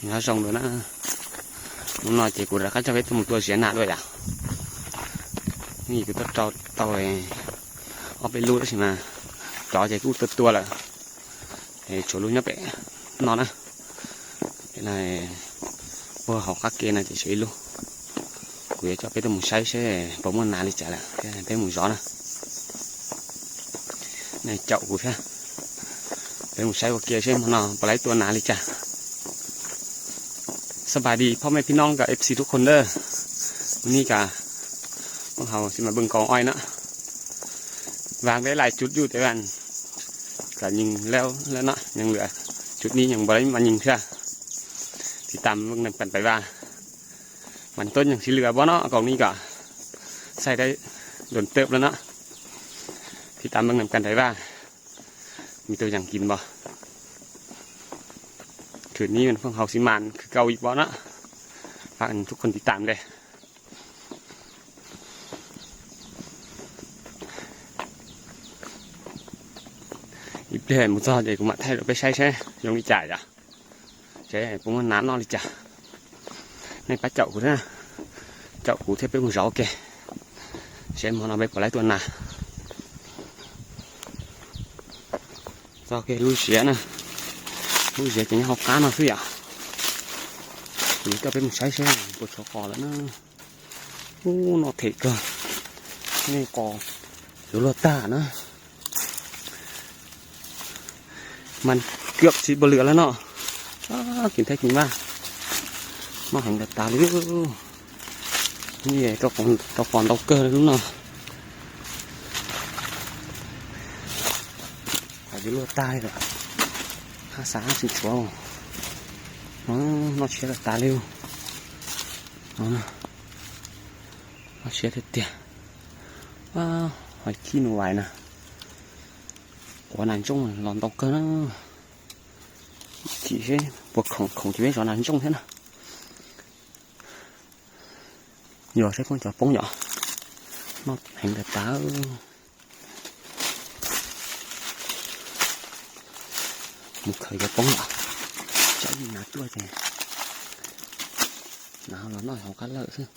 Nyob zoo lawm na, hnub no ces kuv rov qab coj peb tuaj mus tua ziab nas dua yom. Hnub no kuv tuaj rau tau ob peb lub tab sis mas cov ces kuj tua tua lawm, es tshuav lub nyob pem no na. Puag hauv qab ke no ces tshuav ib lub. Kuv yuav coj peb tuaj mus saib seb puas muaj nas li cas lawm thiab peb mus zov na. Nej caum kuv thiab, peb mus saib ua ke seb hmo no puas laib tua nas li cas. สบายดีพ่อแม่พี่น้องกับ เอฟซี ทุกคน เด้อ Hnub no ces peb mus saib seb puas muaj nas li cas. วันนี้ก็ พวกเราจะมาเบิ่งกองอ้อยนะ Vàng với lại chút dụ tới bàn cả nhìn leo leo nó nhưng lửa chút ní nhưng bờ đấy mà nhìn thưa thì tạm vâng nằm cạnh phải và mình tốt nhưng chỉ lửa bó nó còn ní cả sai đấy đồn tợp lắm nó thì tạm vâng nằm cạnh phải và mình tôi chẳng kín bò คืนนี้มันเพิ่งเฮาสิมานคือเก่าอีกบ่เนาะ ฝากทุกคนติดตามเลย Ib pliag mus txog ces kuv mam thaij rau peb saib seb zoo li cas yom, seb puas muaj nas noj li cas. Nej pab caum kuv thiab, caum kuv thiab peb mus zov ua ke, seb hmo no peb puas laib tua nas. Txog kiag lub ziav na, lub ziav ces nyob hauv qab no xwb yom. Kuv coj peb mus saib seb puas tshuav qos lawm na. Ub, noj them kawg, nej qos yuav luag tag na. Mas cua tsis npaum lwm lawm no. Kis theb kis vaj, noj heev tas tas li. Rau qos ntau kawg li lub no. Qos yuav luag tag li lawm. Hab xav hab tsis tshuav. Noj tshiab tas tas li. Noj tshiab tiag tiag. Hais khib nus vais na. Quav nas ntsooj los ntau kawg na. Chim seb puas khoom, khoom ces peb zov nas ntsooj thiab na. Yog seb puab cov poob yom. Noj heev tas tas. Mus khaws cov poob yom. Tsam ib nas tuaj ces nas los noj hauv qab lawm xwb.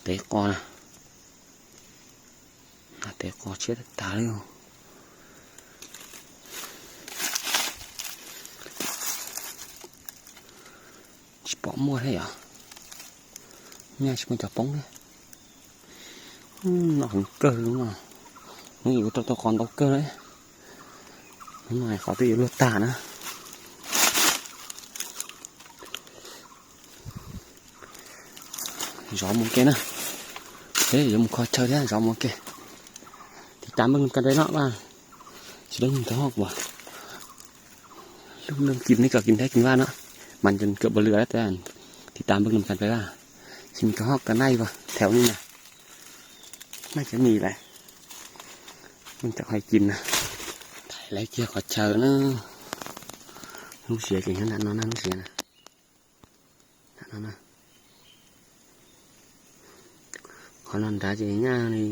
Tev qos na. Tev qos tshiab tag tag li. Tsis pom muaj thiab yom. Nyaj tsis muaj cov poob thiab. Noj heev kawg no. Hnub no kuv rau tau qos ntau kawg na. Hnub no qos twb yuav luag tag na. Zov mus ke na. Peb yuav mus kho chaw thiab zov mus ke. Tiv tas npawg nus kas dai no vaj. Tsis dab mus tau hoj kuv. Lub neej kim nej kom kim thab kim vaj no. Mas cov kawm npaws lwm tiv tas npawg nus kas dai vaj. Tsis mi kov hoj kov naij vaj thaum ni na. Naij cov mis lawm. Cov hais kim na. Thaij lawv kiag qhov chaw na. Lub siav ces nyob nram no na, lub siav na. Qhov no nrad ces nyaj li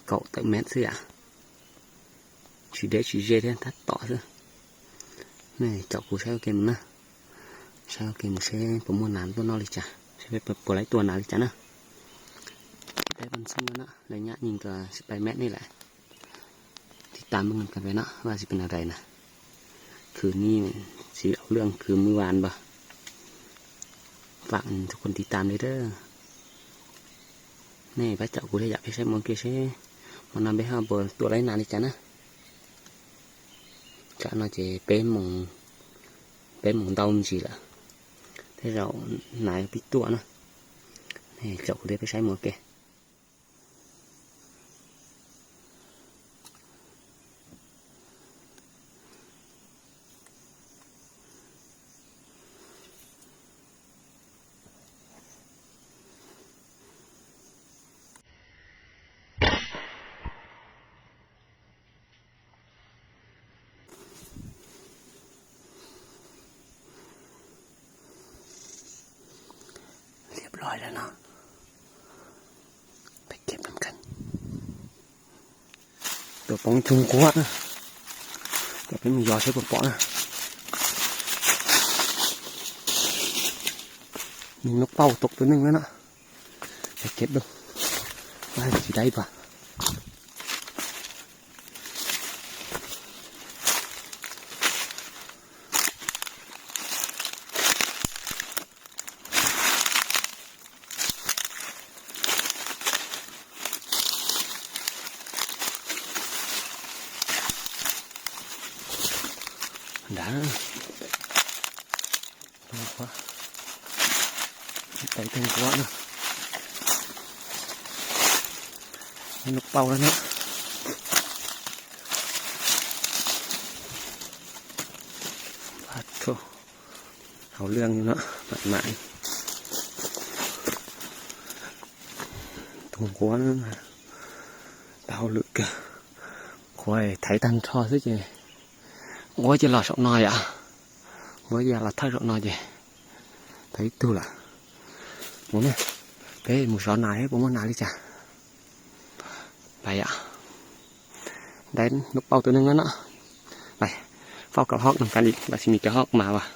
kaum tawm mev xwb yam. Tsis deb tsis ze thiab, tab tom xwb. Nej caum kuv saib ua ke mus na. Saib ua ke mus seb puas muaj nas tuaj noj li cas, seb peb puas laib tua nas li cas na. Peb pab ntxoog na, lawv nyaj nyeeg kas sib pais mev nej lawm. Tiv tas npawg nus kas dai no, vaj sib pais nas dais na. khwv ni, tsis au lwj khwv mws vas npag. Vam tus kuv tiv tam li dab. Nej pab caum kuv thiab yam peb saib mus ke seb hmo no peb ho puas tuaj laib nas li cas na. Tsam no ces peb moos, peb moos ntau ntsis lawm, tej zaum nas pib tuaj na. Nej caum kuv thiab peb saib mus ke. Liab loi lawm no, peb keb, tuaj poob ib tug nquab na, coj peb mus yos seb puas pom na. Nws nub pauj tau tus neeg lawm na, peb keb du, tsis dai pas. Nrad, tais teg nquab na, nub pauj lawm na. Hauv lwj no mam mam, tus nquab na, tau hauj lwm kawg, nquab thaiv tag nrho xwb ces nquab cia los saum no yom, nquab cia los thawj saum no ces tau ib tug lawm. Mus ne, peb mus zov nas puas muaj nas li cas. Lais yom, dai nub pauj tus neeg na no. Lais, fauj cov hauj no kab li, tab sis nws cov hauj mas vas.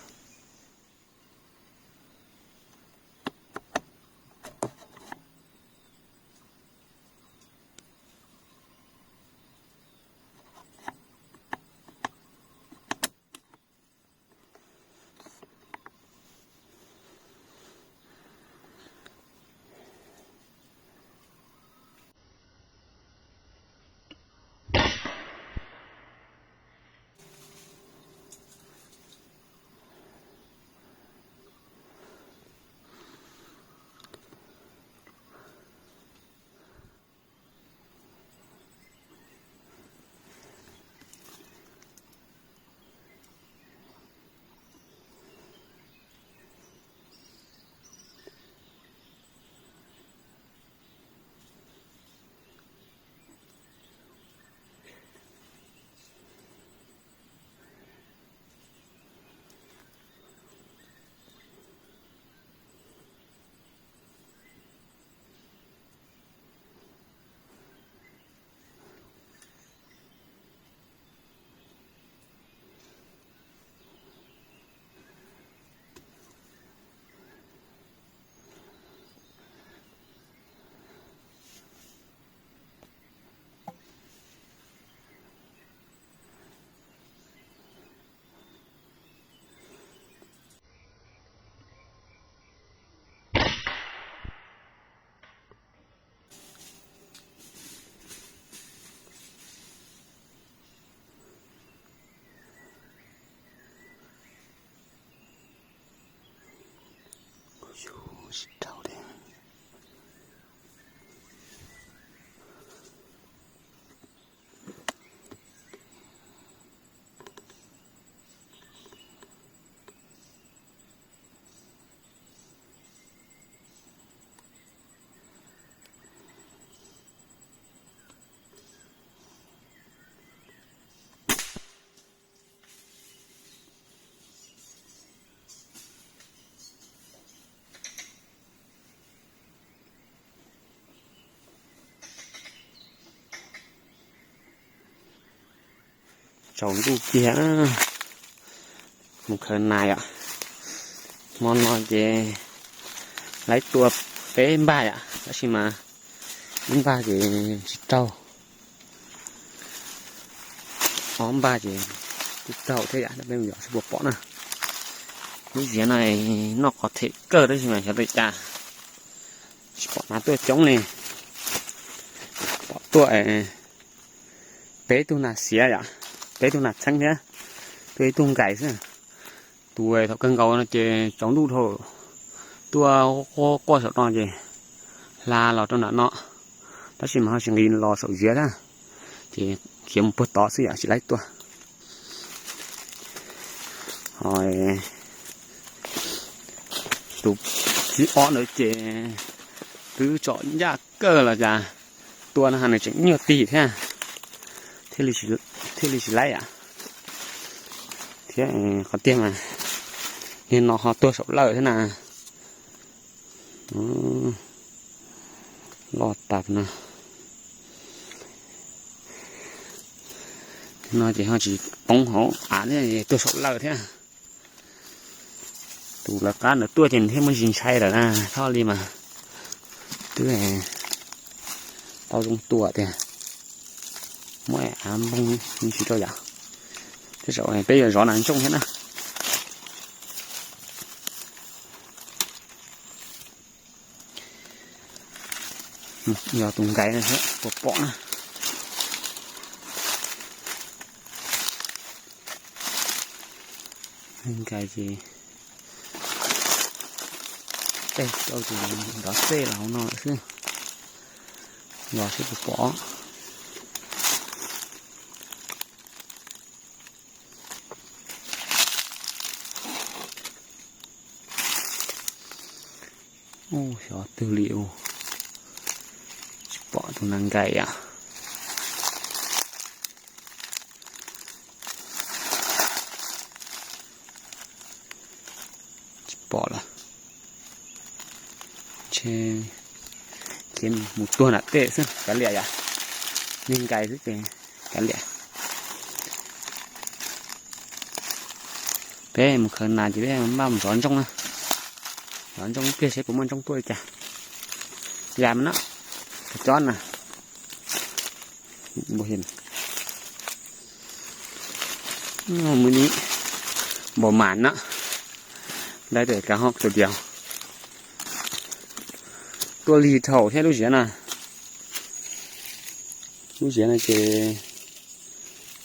Tsaus ntuj kiag, mus khaws nas os. Hmo no ces lawv tua peb npag os, tab sis mas ib npag ces tsis raug, ob npag ces Twb taug thiab yom, peb mus yos seb puas pom na. Lub ziav no noj qos them kawg tab sis mas xyov ua cas tsis pom nas tuaj coob li. Pom tuaj peb tug nas xiav yom, peb tug nas txheeb thiab, tuaj ib tug nkais xwb. Tus thaum kawg nkaus no ces tsaus ntuj dhau, tuaj quaj quaj saum no ces hla los rau nram no, tab sis mas ho tsis nqis los saum ziav thiab, ces khiav mus puag tod xwb yom, tsis laib tuaj. Ho tus thib ob ntawd ces twb tsom ncaj kawg los cas, tua no nws tseem nyuag tig thiab, thiaj li tsis laib yom. Thiab qhov tiag mas niag no ho tuag saum lawj thiab na. Loj tas no. No ces ho tsis poob hauv av thiab, tuag saum lawj thiab. Tus lawv qab ntawd tuaj ces nws thiaj muaj ntsis ntshai lawm na, thoj li mas twb tau zoo tua tiag. Muab av npog ntsis rau yom. Tej zaum peb yuav zov nas ntsooj thiab na. Yog tus nkais no thiab puas pom na. Nkais ces tej rau ces nrov xej los hauv no lawm xwb. Los seb puas pom. Ub, xyov twg li ub. Tsis pom tus nas nkais yom. Tsis pom lawm. Ntshe khiav mus tuag nram tej xwb, kav liam yom. Neeg nkais xwb ces kav liam. Peb mus khaws nas ces peb maj mus zov ntsooj na. Zov ntsooj ib pliag seb puas muaj ntsooj tuaj li cas. Yam mas na, cov cob na. Mws ni npaum mas na, dai tej kav hoj tus diav. Tuaj lig dhau thiab lub ziav na. Lub ziav no ces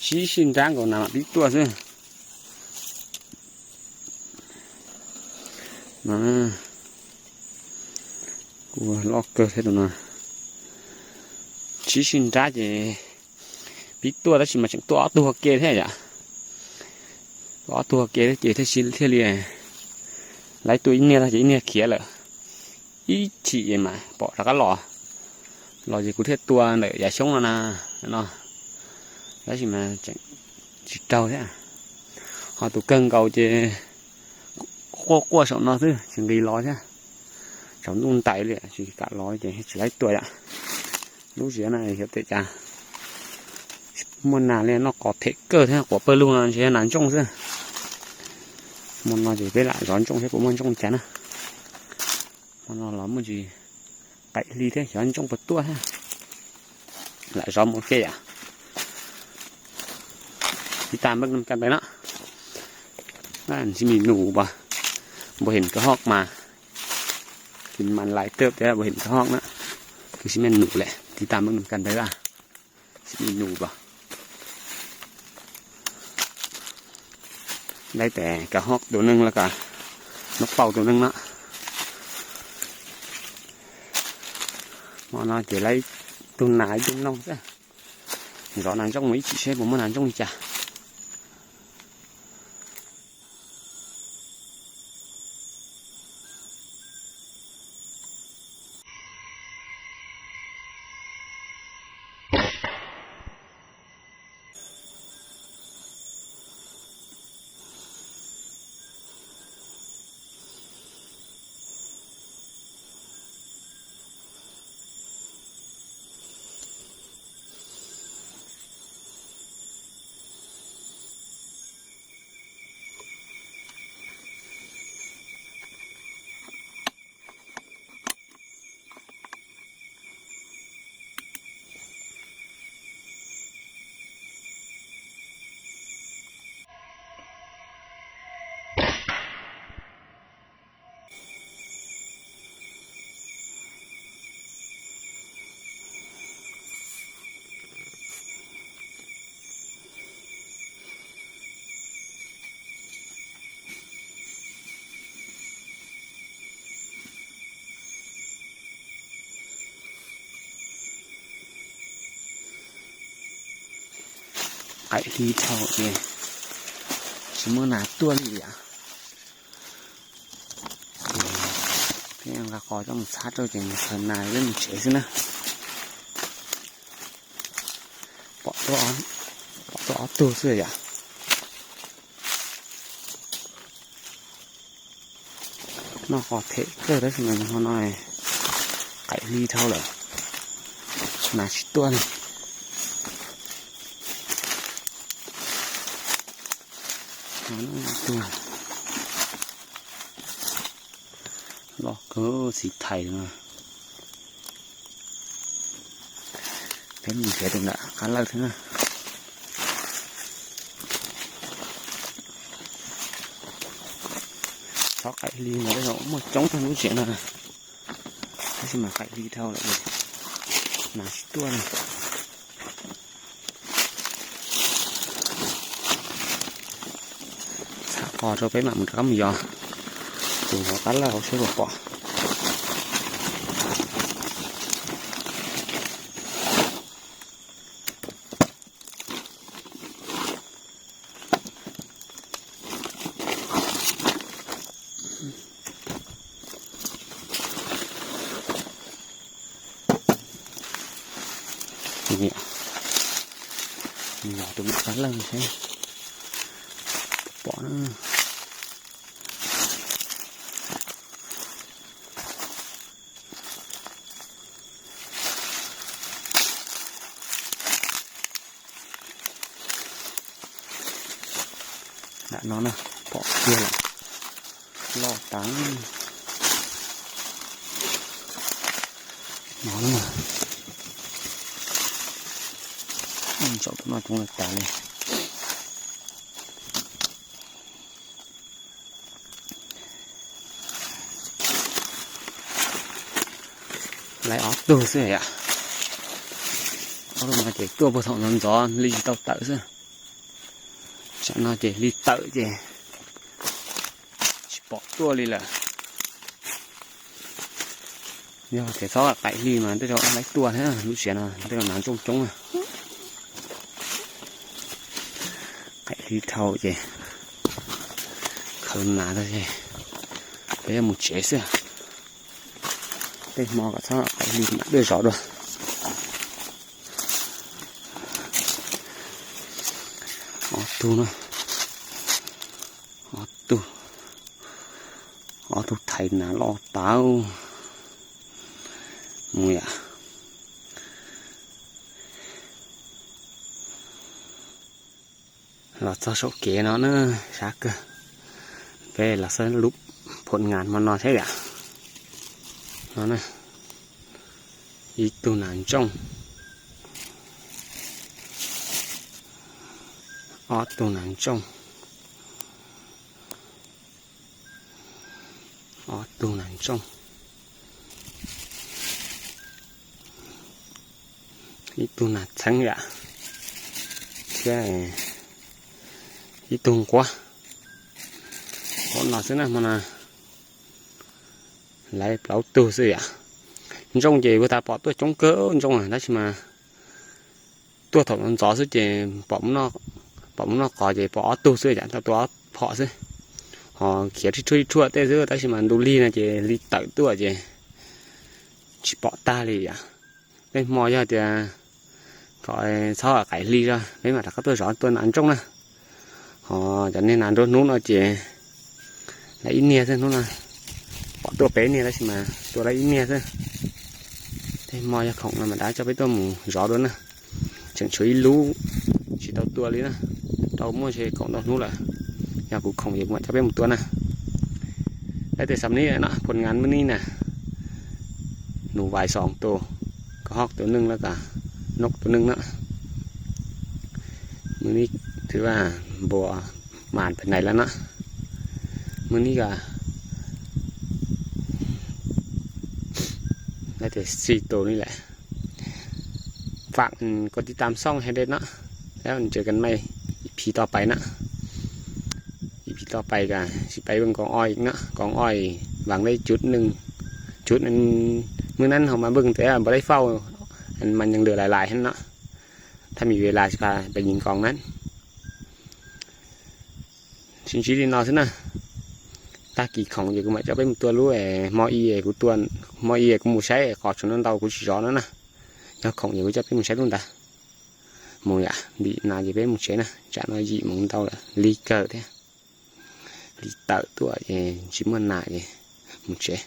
sib sib nrab nkaus nas mam pib tuaj xwb. Kuj loj kawg thiab tus no. Sib sib nrab ces pib tuaj tab sis mas tseem tuaj ob tug ua ke thiab yom. Tuaj ob tug ua ke thiab ces thiaj li laib tuaj ib niag tag ces ib niag khiav lawm. Ib chim mas pom rov qab los, los ces kuv thiaj tua ntawm yav xyoob no na, no. Tab sis mas tseem tsis raug thiab. Ho tus kawg nkaus ces quaj quaj saum no xwb tsis nqis los thiab. Tsaus ntuj ntais li tsis kam los ces tsis laib tua yom. Lub ziav no xyov tej cas muaj nas li, noj qos phem kawg thiab, quav pawg lug no ntshe yog nas ntsooj xwb. Hmo no ces peb lam zov ntsooj seb puas muaj ntsooj li cas na. Hmo no los muaj ntsis qaim hli thiab xyov ntsooj puas tuaj thiab. Lam zov mus ua ke yom. Tiv tas npawg nus kas ntawd na. Nws tsis me nus pas, npau hem kawg hoj mas, kis mas lais tawm tias npau hem kawg hoj na, kis tsis me nus lawm, tiv tas npawg nus kas ntawd a, tsis me nus pas. Laib tes kawg hoj tus neeg los kawg, noj paum tus neeg na. Hmo no ces laib tug nas ib tug noog xwb. Zov nas ntsooj mus ib chim seb puas muaj nas ntsooj li cas. Qaim hli dhau ces tsis muaj nas tuaj li yam. Peb nqa qos coj mus txhab rau ces khaws nas coj mus tsev xwb na. Pom tuaj ob tug xwb yam. Noj qos them kawg tab sis mas hmo no qaim hli dhau lawm, nas tsis tuaj li. Loj kawg txiv thais no. Peb mus nrhiav tus nram qab lawj thiab na. Txhob qaim hli mas tej zaum muaj coob tag lub tsev no, tab sis mas qaim hli dhau lawm, nas tsis tuaj li. Txhab qos rau peb mam mus rov qab mus yos tus hauv qab lawj hauv seb puas pom. Yos tus nram qab lawj seb pom na. Nram no na, pom kiag lawm, loj tas. No na, tsaus tus no coob lawm tas li. Lawv ob tug xwb yam. Ob tug no ces tuaj puag thaum ntxov ntxov li tsis tau tawm xwb. Tsam no ces li tawm ces tsis pom tuaj li lawm. Yog tias txhob qaim hli mas tej zaum lawv tuaj thiab, lub siav no tej zaum nas ntsooj coob na. Qaim hli dhau ces khaws nas tag ces peb yuav mus tsev xwb. Tej hmo kom txhob qaim hli mam tuaj zov dua. Ob tug no, ob tug, ob tug thais nas loj tas mus yam. Los txog saum kev no na, sab kawg. Peb los xab lub phom ngas hmo no saib yam. No na, ib tug nas ntsooj, ob tug nas ntsooj, ob tug nas ntsooj, ib tug nas txheeb yam, thiab ib tug nquab. Hauv no xwb na hmo no. Lawv plaub tug xwb yam. Ntsooj ces kuv tas pom tuaj coob kawg ntsooj tab sis mas tuaj thaum ntxov xwb ces pom mus noj qos ces pom ob tug xwb yam, tau tua ob phom xwb. Ho khiav rhij rhuaj rhij rhuaj tej xwb tab sis mas ntu lig no ces li tawm tuaj ces tsis pom tag li yam. Tej hmo yog tias kom txhob qaim hli os, peb mam rov qab tuaj zov tua nas ntsooj na. Ho cov niag nas nruab hnub no ces lawv ib niag xwb hnub no. Pom tuaj peb niag tab sis mas tua lawv ib niag xwb. Tej hmo yog khoom no mam rov coj peb tuaj mus zov dua na. Tseem tshuav ib lub tsis tau tua li na, rau muaj ntshe kaum ntau hnub lawm. Yog kuv khoom ces kuv mam coj peb mus tua na. Lawv tias xam ni no phom ngas mub nib na, nus vais xoos tus, koj hoj tus neeg lawm kas, noj tus neeg na. Mub nib twb npua mas pem nais lawm na. Mub nib kas, lawv tias xij tus ni lawm. Pham koj tiv tam xooj hais dej no, lawv ntsia kas mej ib phim toj pais na. Ib phim toj pais kas sis pais vaj koom oi na, koom oi vas lej cuv neeg, cuv neeg, mub nab ho mas vaj tias npua lej fauj, mas nyees lwm lais lais heev no. Thaj me yuav las sis pas pais nyees koos na. Tsis ntsib li no xwb na. Tag kis khoom ces kuv mam coj peb mus tua lub, hmo i kuv tua, hmo i kuv mus saib qos tsuas ntau ntau kuv tsis zov no na. Yog khoom ces kuv coj peb mus saib lub ntawd. Mus yam li no ces peb mus tsev na, tsam no yim moos ntau lawm, lig kawg thiab. Lig tawm tuaj ces tsis muaj nas ces mus tsev.